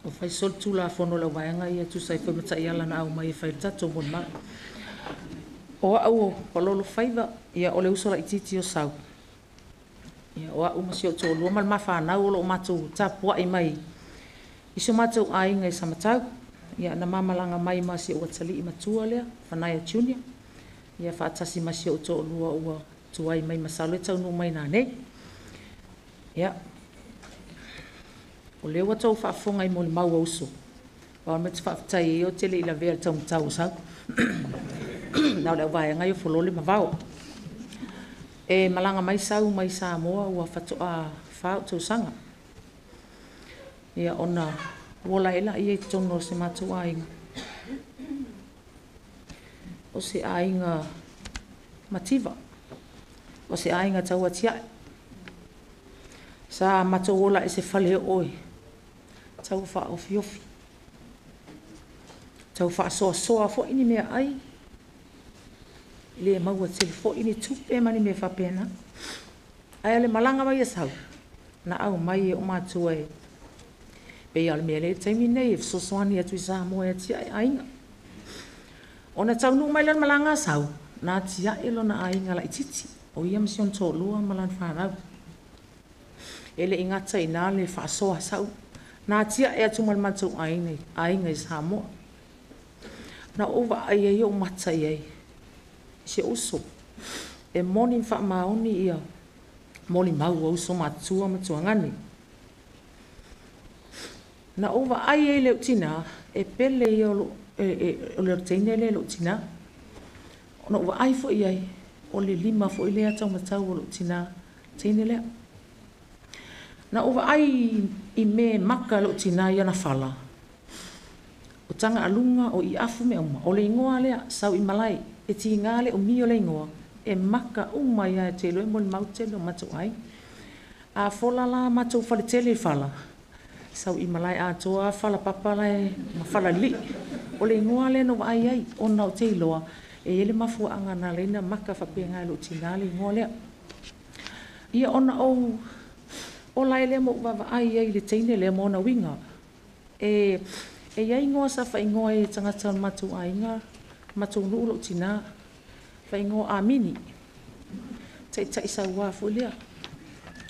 Ua fai solitulafono a le auvaega ia e tusa ai foi ma taiala na aumai e fai ai le tatou molimau. O au o Palolo-Faiva, o le uso laitiiti o Sau. O au ma si ou toalua ma le ma fanau o lo o matou tapuai mai i si o matou aiga i Samatau. Ia, na ma malaga mai ma si ou atalii matua lea, Manaia Junior, ia faatasi ma si ou toalua ua tuai mai masalo e taunuu mai nanei. Ia, o lea ua outou faafofoga i molimau a uso, pau le mea ou te faafetai ai ou te le i lavea i le taumatau o Sau. Na o le auvaega ia o Folole ma Vao. E malaga mai Sau mai Samoa ua faatoa 4 ou tausaga. Ia, ona ola ai lea i totonu o si matou aiga. O se aiga mativa, o se aiga tauatiae. Sa matou ola i se faleoo e tau faaofiofi, tau faasoasoa foi ni meaai, le maua tele foi ni tupe ma ni mea faapena. Ae o le malaga mai a Sau, na aumai e matua e pei lava o le mea lea e i ai le taimi lenei e fesoasoani atu i Samoa e atiae aiga. Ona taunuu mai lea o le malaga a Sau, na atiae lona aiga laitiiti, o ia ma si ona toalua ma lana fanau. E le i gata i ina le faasoa a Sau, na atiae atu ma le matou aiga i Samoa. Na ou vaai ai ou mata i ai i si ou uso. E moni ma faamaoni ia molimau a uso matutua ma tuagane. Na ou vaai ai i lou tina, e pele ia o le teine lea i lou tina. Na ou vaai foi i ai, o le lima foi lea taumatau o lou tina, teine lea. Na ou vaai i mea e maka lou tina i ona fala, o tagaaluga, o iafu mea uma, o le igoa lea, Sauimalae. E tiga le umi o le igoa, e maka uma ai lava e te iloa e molimau le tele o matou aiga. A fola la matou faletele i fala, Sauimalae atoa fala papa la ma falalii. O le igoa lea na ou vaai ai, ona ou te iloa, e i ai le mafuaaga na ala ai ona maka faapena e lou tina le igoa lea. Ia ona ou ola ai lea ma ou vaavaai ai i le teine lea ma ona uiga. E i ai igoa sa faaigoa ai e tagata o le matou aiga, matou nuu lou tina, faaigoa Amini, taitai saua foi lea.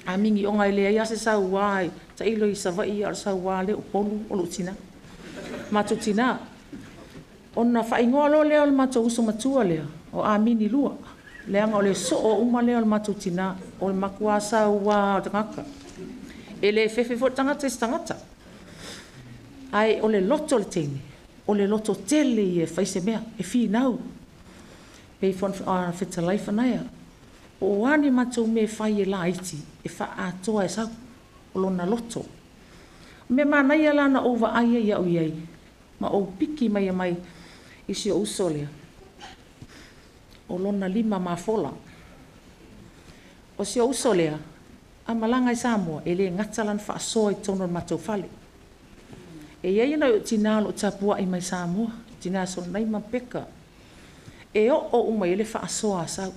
Amini ona e leai lava se saua, tailo i Savaii a o le saua lea o Upolu o lou tina, matou tina. Ona faaigoa loa lea o le matou uso matua lea, o Amini 2, leaga o le soo uma lea o le matou tina, o le matua saua o le tagata. E le fefe foi le tagata i se tagata. Ae o le loto o le teine, o le loto tele ia e fai se mea, e finau. Pei foi ona fetalai Fanaia, po o a ni matou mea e fai e laiti, e faaatoa e Sau, o lona loto. O mea manaia la na ou vaai ai au i ai, ma ou piki mai mai i si ou uso lea, o lona lima mafola. O si ou uso lea, a malaga i Samoa, e le gata lana faasoa i totonu o le matou fale. E i ai nai ou tina o lo o tapuai mai Samoa, tina Solomanaima Peka, e oo uma i ai le faasoa a Sau.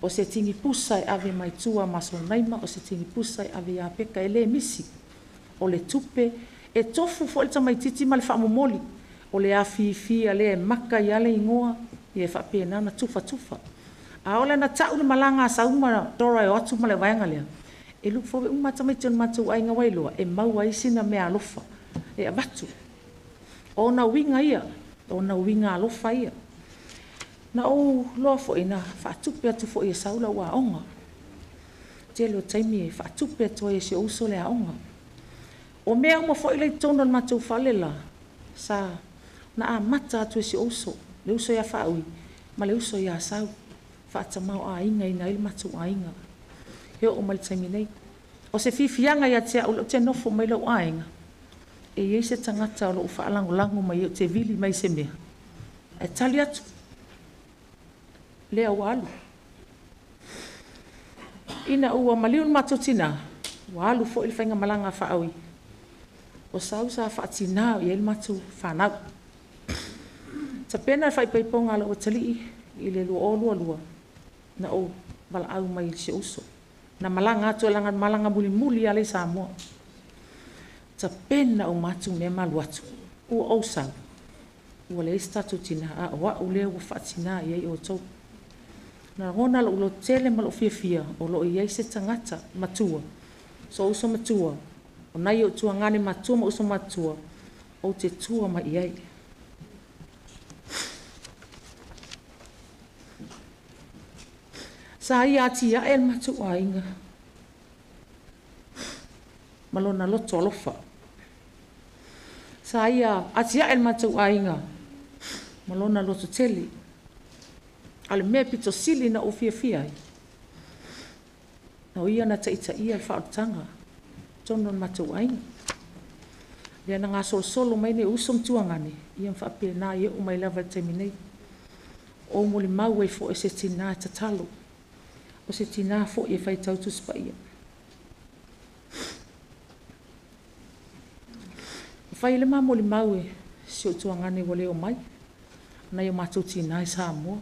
O se tinipusa e ave mai tua ma Solomanaima, o se tinipusa e ave ia Peka, e le misi. O le tupe, e tofu foi le tamaitiiti ma le faamomoli. O le afifi lea e maka ai le igoa, ia e faapena ona tufatufa. A oo la ina tau le malaga a Sau ma Dora e o atu ma le vaega lea, e look forward uma tamaiti o le matou aiga ua iloa, e maua ai sina meaalofa e avatu. O ona uiga ia, o ona uiga alofa ia. Na ou iloa foi na faatupe atu foi e Sau lau aoga. Tele o taimi e faatupe atu ai e si ou uso le aoga. O mea uma foi la i totonu o le matou fale la, sa na amata atu e si ou uso, le uso ia Faaui ma le uso ia Sau, faatamaoaigaina ai le matou aiga. E oo mai i le taimi nei. O se fiafiaga ia te au, ou te nofo mai lou aiga, e i ai se tagata o lou faalagolago mai ai, ou te vili mai se mea, ae tali atu, lea ua alu. Ina ua maliu le matou tina, ua alu foi le faigamalaga a Faaui, o Sau sa faatina i ai le matou fanau. Tapena le faaipoipoga a lou atalii i le 2022, na ou valaau mai i si ou uso. Na malaga atu, leaga na malaga mulimuli lava lea i Samoa. Tapena uma atu mea ma alu atu. Ua ou sau, ua leai se tatou tinā, a o au lea ua faatinā i ai outou. Na lagona lou lototele ma lou fiafia, o lo o i ai se tagata matua, sou uso matua, o nai ou tuagane matua ma uso matua, ou te tua mai i ai. Sa ia atiae le matou aiga ma lona loto alofa. Sa ia atiae le matou aiga ma lona loto tele. A o le mea pito sili na ou fiafia ai, o ia na taitaia le faaolataga totonu o le matou aiga. Lea na gasolosolo mai nei uso ma tuagane, ia ma faapena ia oo mai lava i le taimi nei. O molimau ai foi se tinā tatalo, o se tinā foi e faitau Tusi Paia. Fai le ma molimau e si ou tuagane ua le o mai, nai o matou tinā i Samoa,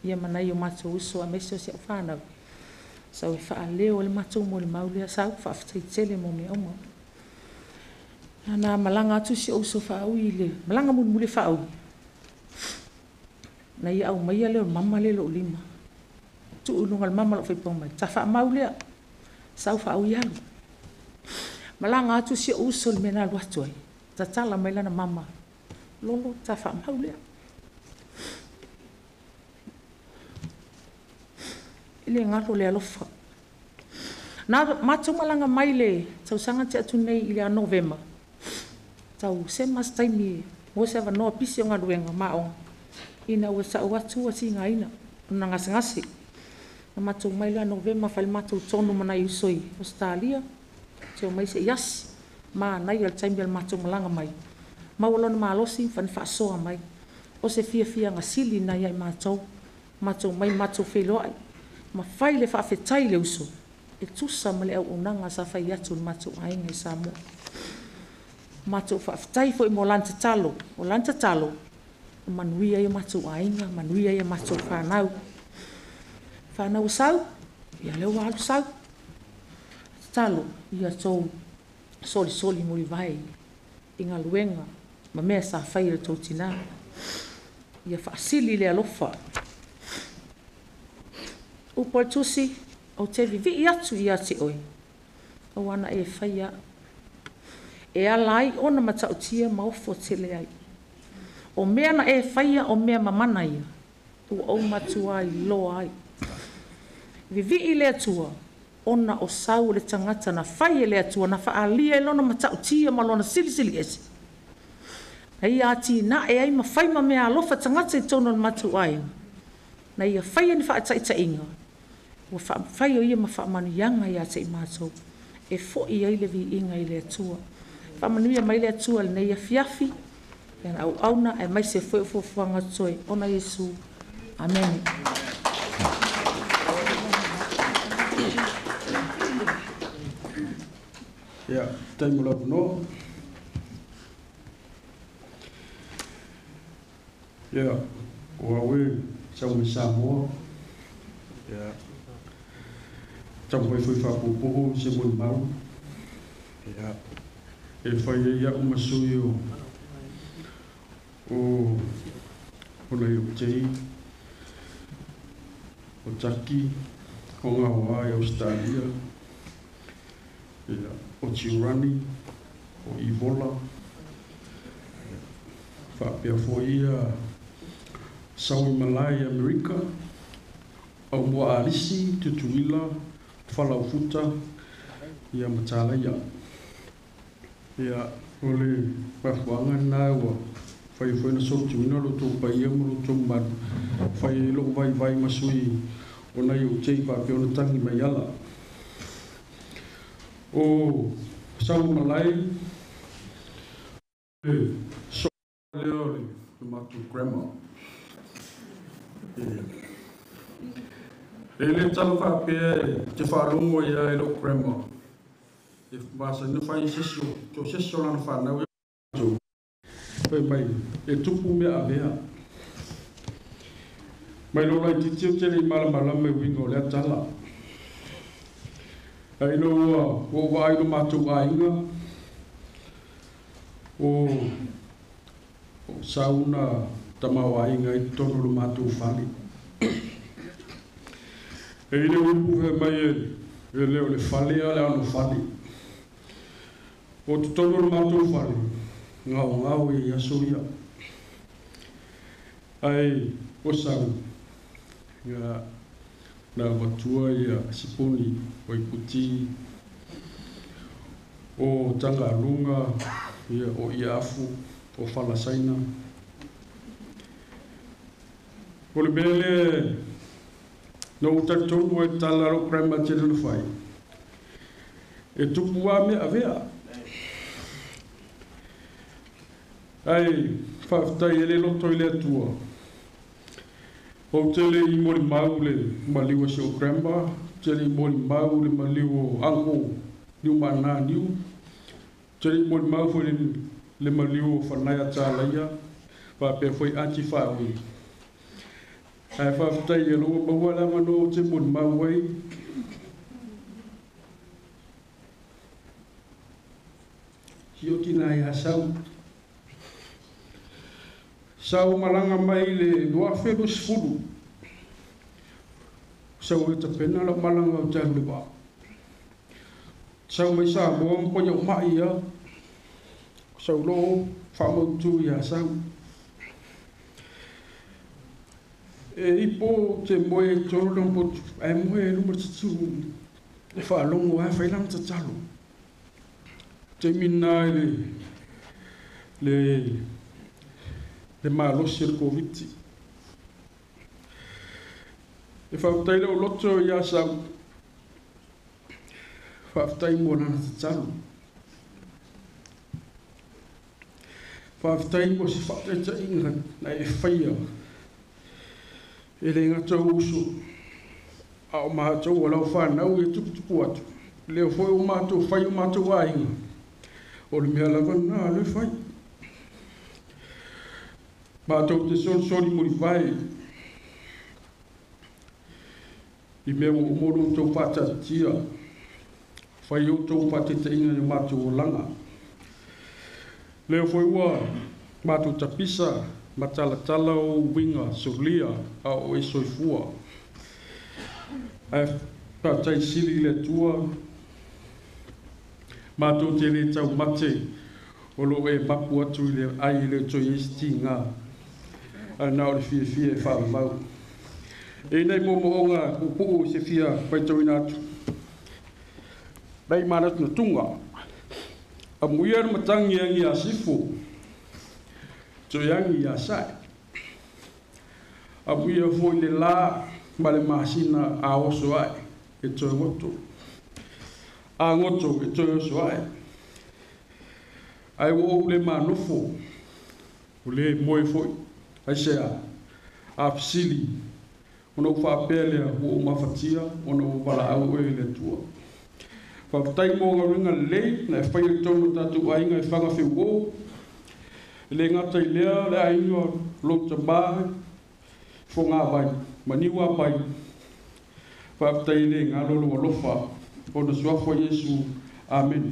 ia ma nai o matou uso aemaise o si au whanau. Sau e faaleo le matou molimau lea sau faafetai tele mo mea uma. Na malaga atu si ou uso faaui i le malaga mulimuli faaui. Na ia aumaia lea o mama lea i lou lima. Tuu i luga o le mama o lou faipau mai. Ta faamau lea. Sau faaui alu. Malaga atu si ou uso i le mea na alu atu ai. Tatala mai lana mama. Lolo, ta faamau lea. E le galo le alofa. Na matou malaga mai le tausaga te atu nei i le Novema. Tau sema se taimi mo se avanoa pisi o galuega ma aoga. Ina ua sau atu ua tigaina ona gasegase. Na matou mai le Novema fai le matou tonu ma nai uso i Australia. Te o mai se iasi. Ma nai o le taimi o le matou malaga mai. Maua lona malosi fana faasoa mai. O se fiafiaga sili na ia i matou. Matou mai matou feiloai. Ma fai le faafetai le uso. E tusa ma le auaunaga sa fai atu le matou aiga i Samoa. Matou faafetai foi mo lana tatalo. O lana tatalo, manuia ia matou aiga, manuia ia matou whanau. Whanau sau, ia lea ua alu sau. Tatalo, ia tou solisoli mulivae i galuega ma mea sa fai e le tou tinā. Ia faasili le alofa. Upu a le tusi, ou te vivii atu ia te oe, aua na e faia au. E ala ai ona matautia ma ofo tele ai. O mea na e faia o mea mamana ia, ua ou matua iloa ai. Vivii le Atua, ona o sau o le tagata na fai e le Atua, na faalia e lona matautia ma lona silisili ese. Na ia atinae ai ma fai ma mea alofa tagata i totonu o le matou aiga. Na ia faia ni faataitaiga, ua faafai o ia ma faamanuiaga ia te i matou, e foi ai le viiga i le Atua. Faamanuia mai le Atua lenei afiafi, ia na auauna aemaise foi o fuafuaga totoe ona Iesu. Amene. Ia, taimi o le avanoa. Ia, o au e sau mai Samoa. Ia, taumafai foi faapuupuu se molimau. Ia, e fai ai au ma sui o o nai o tei, o Taki, o Ngaoa i Australia, ia, o Tiurani, o Ivola, faapea foi ia sau i malae i Amerika, au mua Alisi, Tutuila, Falaufuta, ia ma Talaia. Ia, o le mafuaaga lena ua fai foi na sotuina lo tou paia ma lo tou mamalu, fai ai lou vaivai ma sui o nai ou tei faapea ona tagi mai ala. O sau malae, le so lea o le matou grammar. E le tala faapea e te faalogo ai lava i lou grammar. E masani na fai se isi o se isi o lana fanau e fai mai e tupu mea avea. Mai lou laitiiti ou te le i malamalama i uiga o lea tala. Ae ina ua ou vaai i lo matou aiga, O sauna tamaoaiga i totonu o le matou fale. E i le upu fai mai e le o le fale a le ano fale. O totonu o le matou fale, gaogao i aso ia. Ae o sau, ia, na avatua ia sipuni o iputi, o tagaluga, ia, o iafu, o falasaina. O le mea lea na ou talitonu ai tala lou grandma tele na fai, e tupu lava mea avea. Ae faafetai e le loto i le Atua. Ou te le i molimau le maliu a si ou grandma, te le i molimau le maliu o uncle Niumana Niu, te le i molimau foi le maliu o Fanaia Talaia, faapea foi aunty Faaui. Ae faafetai e lou maua le avanoa ou te molimau ai. Si o tina ia sau. Sau malaga mai le 2020. Sau e tapena lau malaga o te alu le vaa. Sau mai Samoa ma poia o mai ia. Sau lo whamautu ia sau. E ipo te moe toro na potu, e moe e luma tutu, e whaalongo a whailanga tatalo. Te mina i le malosi o le COVID. E whaafetai le o loto ia sau, whaafetai mo nana tatalo. Whaafetai mo si whaataitainga na e whaia. E le ngata uso, a o mātou o lau whanau e tuputupu atu. Leo foi o mātou, whai o mātou ainga. O le mea lava nā le whai. Mātou te solisoli muri vai. I mea o umoro tau whātatia. Whai o tau whātetainga i mātou o langa. Leo foi ua mātou tapisa matalatala o winga solia a o e soifua. Ae faafetai sili i le Atua, mātou te le taumate o loo e mapu atu i le ai i le toe i isi tiga, ae na o le fiafia e faavavau. E nei moomooga puupuu i se fia faitauina atu. Nei manatu na tunga, amuia le matangi angi a sifo, toe angi ia sae. Amuia foi le la ma le masina a oso ae, e toe goto. A goto e toe oso ae. Ai ua ou le manofo, o le moe foi, ai sea, a fesili, ona ou faapea lea ua ou mafatia, ona ua valaau oe i le Atua. Faafetai mo galuega lelei, na e faia i totonu o tatou aiga e faga feuō. E le gata i lea le aiga lou tamā, fogavai, maniu apai. Faafetai i le galo lou alofa, ona suafa o Iesu. Amene.